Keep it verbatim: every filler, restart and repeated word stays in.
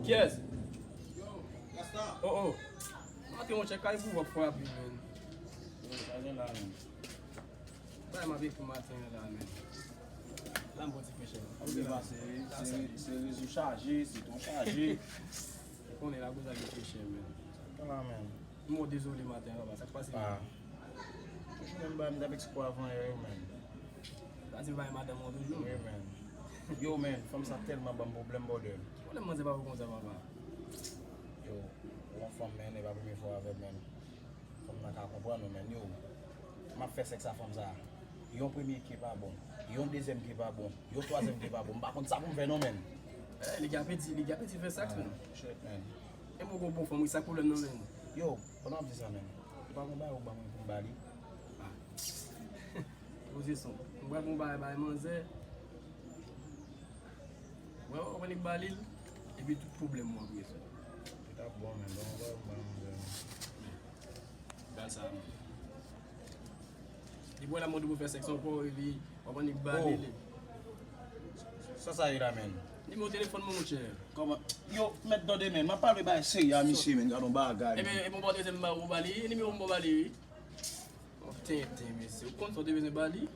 Yes. Oh, oh. Maten, monchè, kay pou w ap frape, man. Yo, sa gen la, man. Bay m ap ekri maten an la, man. La, m pran ti fresh air. Ap byen pase, wi. Se, se rezo chaje, se ton chaje. Ou konnen la, koze a gen fresh air, man. Sa la, man. M bon, dezole maten an, papa. Sa k pase, man? Ah. Toujou menm bagay, m t ap eksplike avan yè yo, man. Sa di bay madanm ou toujou? Wi, man. Yo, man, fanm sa tèlman ban m pwoblèm, brother. Pwoblèm manzè pa pou konsa, papa. Yo, yon fanm, man, e pa premye fwa avè m, man. Fanm nan ka konprann ou, man. Yo, m ap fè sèks a fanm sa. Yon premye ke pa bon. Yon dezyèm ke pa bon. Yon twazyèm ke pa bon. M pa konn sa pou m fè, non, man. Eh, li gen apeti, li gen apeti fè sèks, man. Shit, man. E mwen gon bon fanm, wi, sa k pwoblèm nan, man? Yo, pandan w ap di sa, man, ou pa gon bagay ou ban mwen pou m ba li? Ah. Poze son. Mwen gon bagay bay manzè. Mwen, mwen konprann li ba li l. Epi tout pwoblèm mwen ap rezoud. Li t ap bon, man. Ban mwen bagay ou ban manzè, man. Ba sa, man. Li pral ap mande pou fè sèks ankò, epi w ap annik ba li li. Sa sa ye la, man? Nimewo telefòn mwen, monchè. Kòman? Yo, mèt tande, man. M ap pale bagay serye a misye, man. Gad yon bagay. Ebyen, ebyen, bon, dezyèm ba ou ba li, nimewo m ba li, wi. Yon tenten, mesye. Ou konn sa w te bezwen ba li?